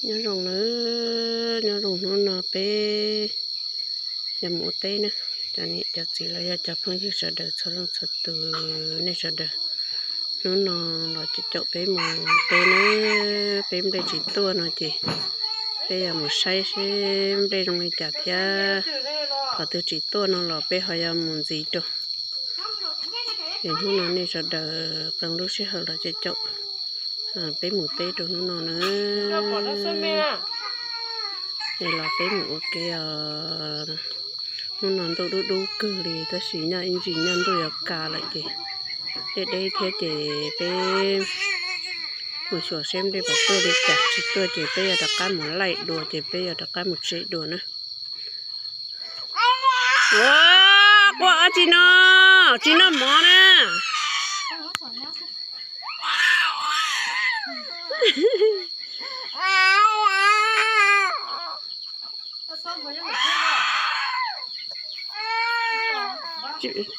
Nyob zoo nawb, nyob zoo hnub no peb yog mus ua teb na. Cov niam cov txiv los yog cov phooj ywg sawv daws txhua leej txhua tus, nej sawv daws, hnub no los caum peb mus teb nawb. Peb nplej tsis tuaj no ces peb yog mus saib seb nplej zoo li cas thiab, qhov twg tsis tuaj no los peb ho yuav mus ntxiv rau. Es hnub no nej sawv daws qee lub sij hawm los caum peb mus teb rau hnub no na. Es los peb mus ua ke os. Hnub no ntuj dub dub kawg li tab sis nyaj ib ntsis nyaj ntuj yuav kas lawm ces deb deb thiab ces peb mus xyuas seb nplej puas tuaj li cas, tsis tuaj ces peb yuav rov qab mus laij dua ces peb yuav rov qab mus tsev dua na. Ua, quaj dab tsi no, tsis noj mov na.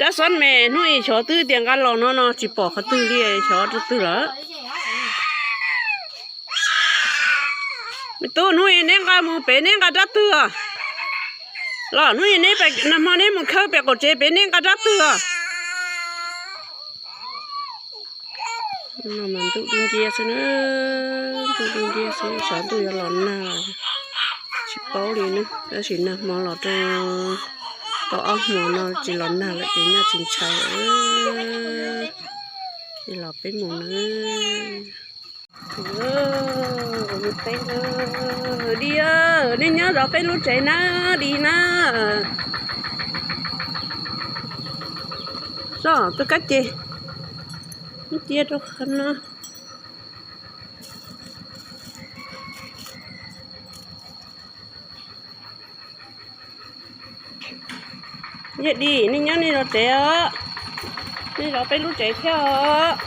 Rab xob me hnub ib xyov twb tias nqa los no no tsis pom qhov twg li, xyov rau twg lawm. Me tub, hnub ib neb nqa mus pem neb nqa rab twg os? Los hnub ib neb, nag hmo neb mus khawb pem qaum tsev pem neb nqa rab twg os? Ntuj dub nciab xwb na, ntuj dub nciab xwb, xyov ntuj yuav los nag los tsis paub li na. Tab sis nag hmo los rau tau ob hmo no tsis los nag lawm ces nyaj tsis ntshai. Los peb mus na. Mus teb, Di, nej nyob zov peb lub tsev na, Di na. Zov tus kab ces cia rau qhov no. Yog Di, nej nyob nej zov tsev os, nej zov peb lub tsev thiab os.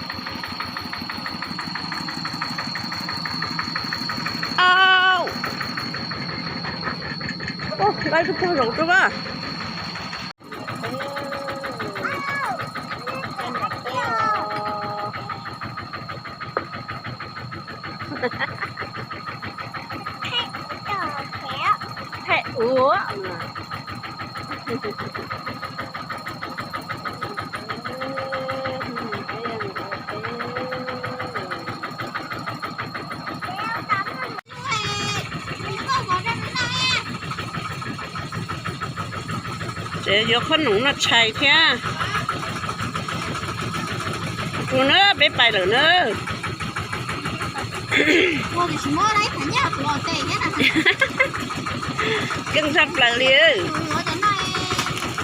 Au, nqa ib tug pog zaum rau as. Thaij ua. Tsev yuav qhob noom noj tshais thiab. Tus na peb pais lawm na. Keej tshaj plaws li.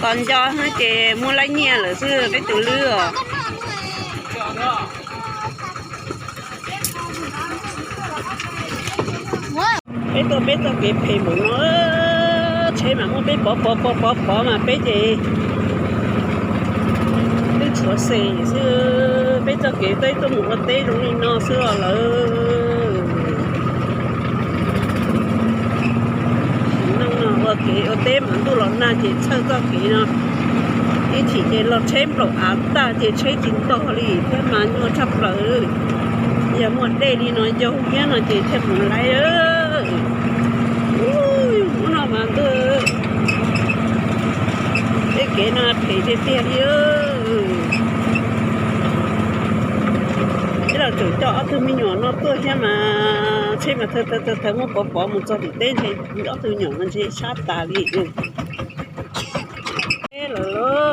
Tos nco no ces muaj lab nyiaj lawm xwb peb tus lwb os. Peb tuaj peb txoj kev phem npaum no, tsheb mas muab peb pov pov pov pov pov mas peb ces twb tshuav xes xwb. Peb txoj kev tuaj mus ua teb zoo li no xwb os lawm. Neej no ua kev ua teb mas ntuj los nag ces txhawj txoj kev no. Ib chim ces los tsheb nplaum av tag ces tsheb tsis ntog li thiab mas nyuaj tshaj plaws. Yog muaj dej li no yaug thiab no ces thiaj mus laiv. Hnub no mas ntuj, tej kev no phem tiag tiag li. Ib los tseem coj ob tug me nyuam no tuaj thiab mas tsheb mas thaw thaw muab pov pov mus txog tim teb ntshe ob tug me nyuam no ntshe sab tas li. Lawm lauj.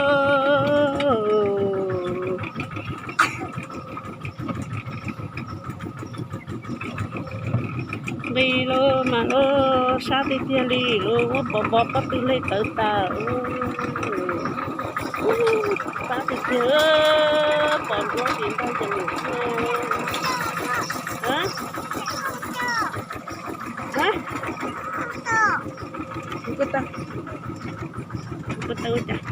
Nqis los mas los sab tiag tiag li, los muab pov pov pob tw hle tawv tas. Sab tiag tiag, pom nruab ces ntog ces lawm xwb. Kuv ko taw, kuv ko taw ua cas?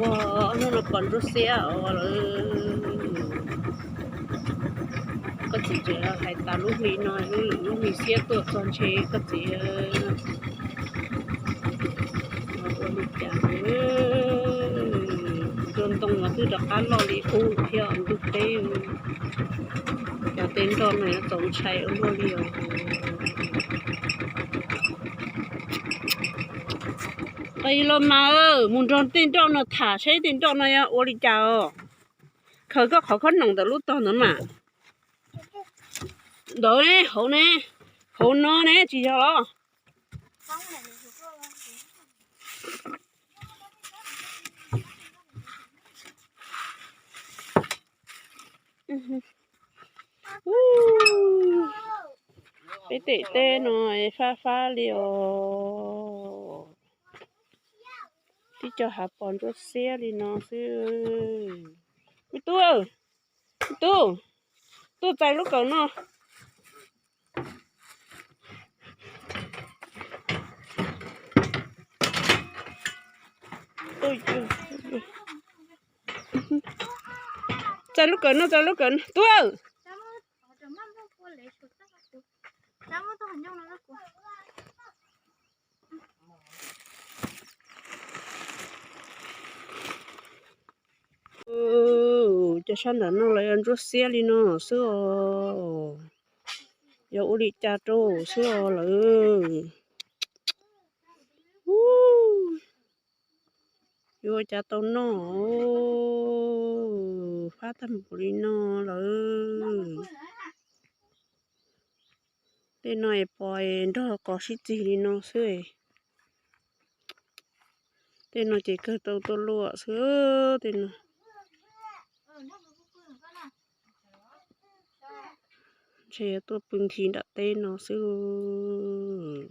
Ua, hnub no pom nruab xiab os lawm. Koj txiv tseem hais tas lub hli no, lub hli xiab tuaj txog ntshe koj txiv ua li cas. Nruab ntoo mas Twb rov qab loj li ub thiab ntug teb. Cov tej nroj no yuav txaus ntshai ua luaj li os. Qis los mas, mus nrog tej nroj no tham saib tej nroj no yuav ua li cas os. Khaws koj qhov khob noom ntawm lub tog ntawd mas. Ntawd ne, hauv ne, hauv no ne, tsis yog los. Peb tej teb no fab fab li os. Tib co hav pos ntsuab xiab li no xwb. Me tub, me tub, tuaj txais lub kawm no. Txais lub kawm no, txais lub kawm no, tub. Cov sab ntawm no los yuav ntsuab xiab li no xwb os. Yuav ua li cas rau xwb os lawm. Yuav ua cas tau noj, fab tag npaum li no lawm. Tej no es pos nrog qos sib txig li no xwb. Tej no ces kawg tau tuaj luaj xwb tej no. Ntshe tuaj pw nthi nram teb no xwb.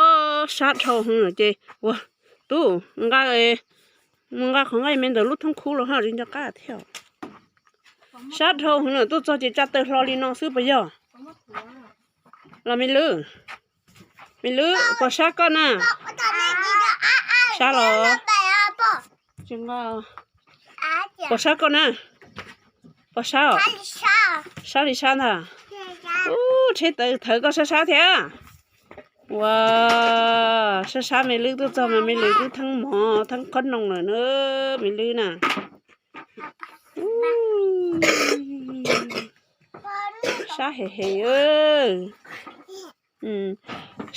Ob, sab dhau hwv ces ua tub nqa, mus nqa qhov nqaij me ntawm lub thoob khub los ho tsis nco qab thiab. Sab dhau hwv lawm, tuaj txog ces tsa taw hlo li no xwb puas yog? Los me lwb, me lwb, puas sab koj na? Sab los? Puas sab koj na? Puas sab os? Sab li sab ntag. Ub, tsheb taw thawv koj sab sab thiab. Ua, sab sab me lwb, tuaj txog mas me lwb twb theeb mov theeb khob noom lawm na, me lwb na. Sab hem hem,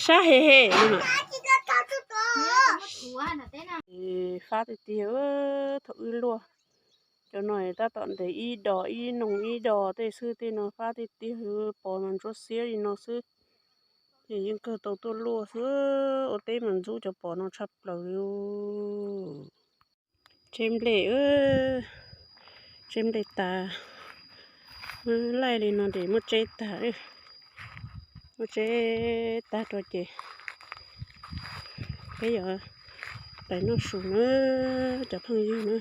sab hem hem. Fab tiag tiag, thaum wb luaj. Cov no tab tom ntev ib dos ib noog ib dos tej xwb, tej no fab tiag tiag, pos mas ntsuab xiab li no xwb. Ces yeej kawg tau tuaj luaj xwb, ua teb mas ntxub cov pos no tshaj plaws li. Tseb nplej, tseb nplej tas, laij li no ces muab tseb tag, muab tseb tag rau ces peb yuav pais noj su na, cov phooj ywg na.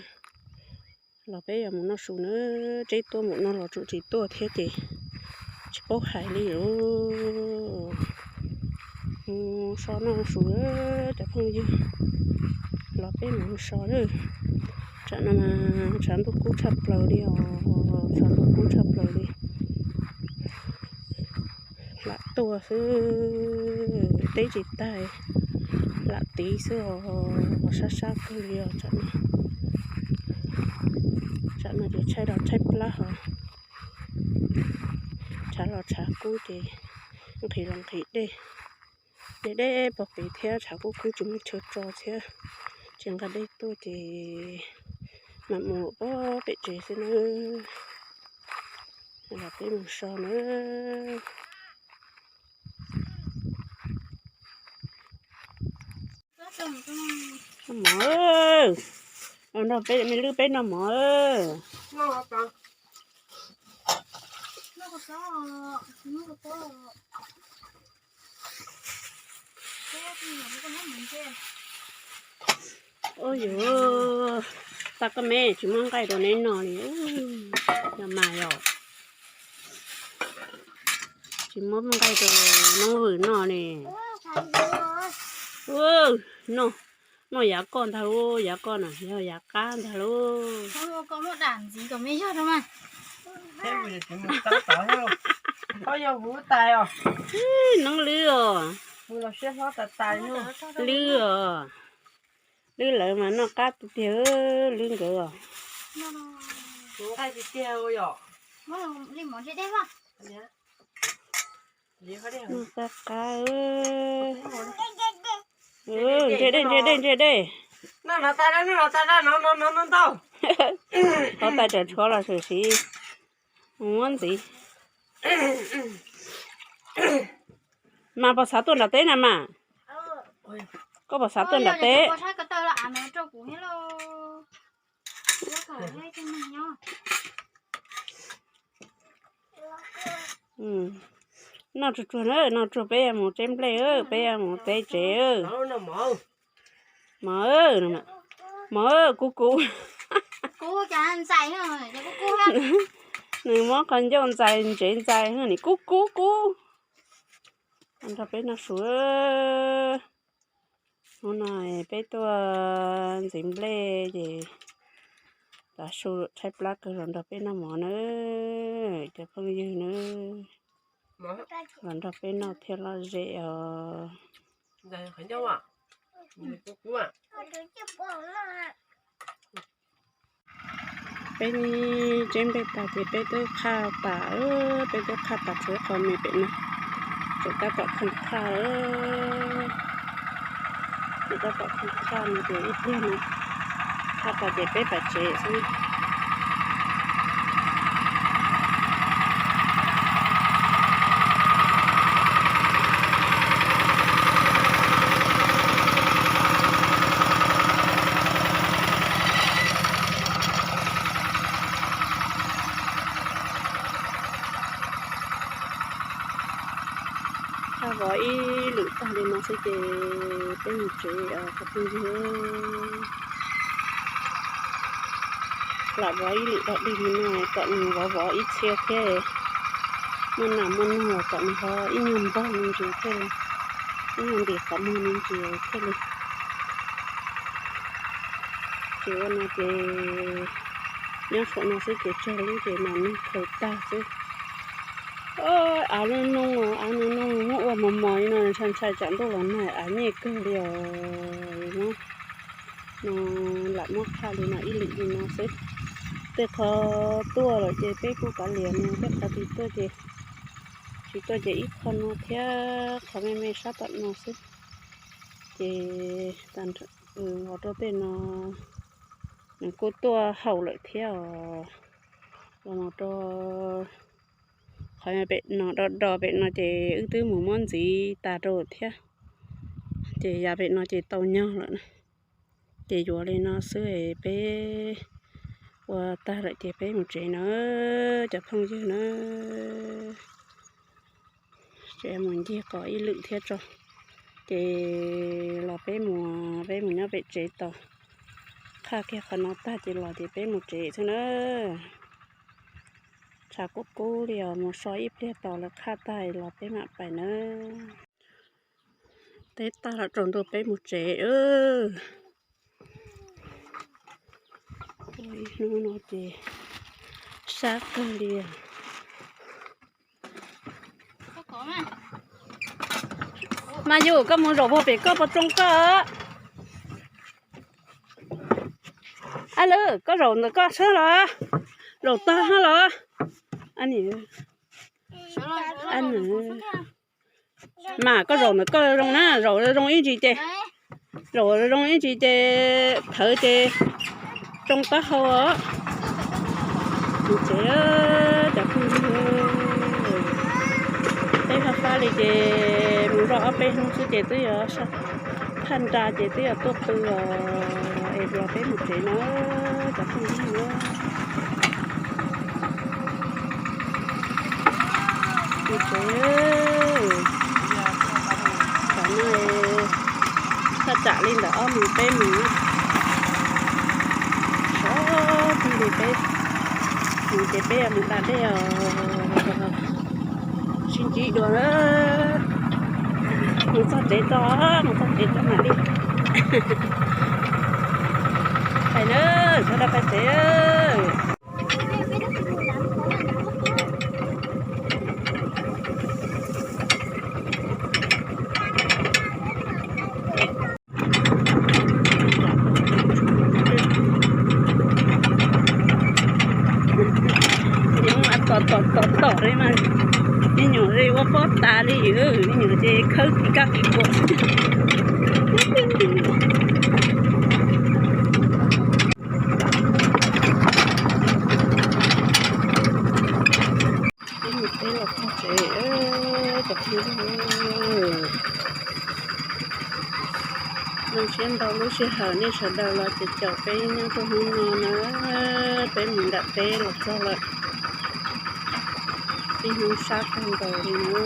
Los peb yuav mus noj su na, tseb tuaj mus no los tsuas tsis tuaj thiab ces tsis paub hais li os. Mus so noj su, cov phooj ywg, los peb mus so lawm. Tsam no mas tshav ntuj kub tshaj plaws li os, tshav ntuj kub tshaj plaws li. Lam tuaj xwb, teb tsis tag, lam tiv xwb os, sab sab kawg li os. Tsam no ces tshaib los tshaib plab hos, tshav los tshav kub ces nqhis los nqhis dej. Dej dej pog pes thiab tshav kub kub tsis muaj chaw tso thiab. Ces nqa dej tuaj ces mam mus pem tsev xwb na. Los peb mus so na. Mov, nrog peb me lwb peb noj mov. Ua yuav, tag koj me tsis muab nqaij rau neb noj li. Yog mas yog, tsis muab nqaij rau noob vwm noj li. Noj, noj yav koj ntag lauj, yav koj na yog yav qab ntag lauj. Noob lwb os. Mus los siab hlob tas tas. Lwb os, lwb lawv mas noj qab tiag tiag, lwb nkawd os. Noj qab qab. Ntse dej, ntse dej, ntse dej. Hlob tais tseem tshuav los tseem siv muab ntxiv. Mas puas xav tuaj nram teb na mas? Koj puas xav tuaj nram teb? Noj tsuag tsuag na, noj tsuag peb yuav mus tseb nplej, peb yuav mus teb tsev. Mov, mov kub kub. Nws muab qhov ncauj ntxais ntsev ntxais nim kub kub kub. Nrog peb noj su. Hnub no peb tuaj ntxiv nplej ces tav su tshaib plab kawg los nrog peb noj mov na, cov phooj ywg na, los nrog peb noj thiaj lom zem os. Peb tseb nplej tas ces peb twb qhaj tas, peb twb qhaj tas tshuav qhov me pem no, tseem tab tom khooj qhaj, tseem tab tom khooj qhaj no ces ib pliag no qhaj tas ces peb pais tsev xwb. Qhaj vov ib lwm tag li no xwb ces peb mus tsev os cov phooj ywg. Lam vov ib lwm dog dig li no kom nws vov vov ib txhia thiab, muaj nas muaj noog kom nws ho ib nyuag npog me ntsis thiaj li, ib nyuag ntim qhov muag me ntsis thiaj li. Ces ua no ces nyob saum no xwb ces tsawg lub ces mam nug khaws tag xwb. Av nug nug, av nug nug, muab ua mos mos li no ntshai ntshai tsam ntuj los nag, av nyej kawg li os. No lam muab qhaj li no ib lwm li no xwb. Tej qhov tuaj lawm ces peb kuj kav liam no, tej qhov tsis tuaj ces, tsis tuaj ces ib qho no thiab qhov me me sab tom no xwb. Ces los rau tej no nws kuj tuaj haum lawm thiab os. Los mus rau qhov pem no, do do pem no ces wb twb mus muab ntxiv tas rau thiab. Ces yav pem no ces tau nyog lawm na. Ces yuav li no xwb, peb ua tag lawm ces peb mus tsev na, cov phooj ywg na. Ces mus ncig qhov ib lwm thiab tso, ces los peb mus, peb mus nyob pem tsev tos, qhaj kiag qhov no tag ces los ces peb mus tsev xwb na. Tshav kub kub li os, mus so ib pliag tos lawv qhaj tag los peb mam pais na. Teb tag los tsaus ntuj peb mus tsev. Hnub no ces sab kawg li. Mas yus koj mus zaum puag pem koj puas tsoo koj? Ab lwm, koj zaum ntawm koj sab los? Zaum tag hab los? Mas koj zaum ntawm koj zoo na, zaum zoo ib ntsis ces, zaum zoo ib ntsis ces thawv ces tsoo taub hau os. Mus tsev cov phooj ywg, teb fab fab li ces mus zoj ob peb hnub xwb ces twb yuav phaj nra ces twb yuav tuaj pw os, es los peb mus tsev na cov phooj ywg na. Mus tsev. Tam no thaj tsam li ntawm ob moos peb moos, sov twg li peb mus ces peb yuav mus da dej os. Sib ntsib dua na. Mus txog tsev tso, mus txog tsev tso mam li pais na, sawv daws pais tsev. Pom li mas, me nyuam li ua pob tas li, me nyuam ces khawb kis kab kis kuam. Peb mus teb los txog tsev, cov phooj ywg. Zoo siab ntau lub sij hawm nej sawv daws los ces caum peb ib hnub tuaj hnub no na, peb mus nram teb los txog lawm. Ib hnub sab kawg nkaus li na.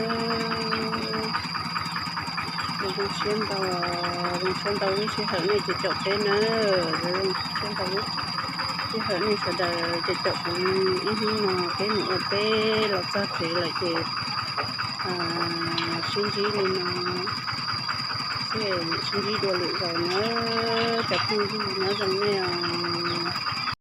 Zoo siab ntau, zoo siab ntau lub sij hawm nej ces caum peb na. Zoo siab ntau lub sij hawm nej sawv daws ces caum kuv ib hnub no peb mus ua teb los txog tsev lawm ces sib ntsib li no, sib ntsib dua lwm zaus na, cov phooj ywg, nyob zoo nej os.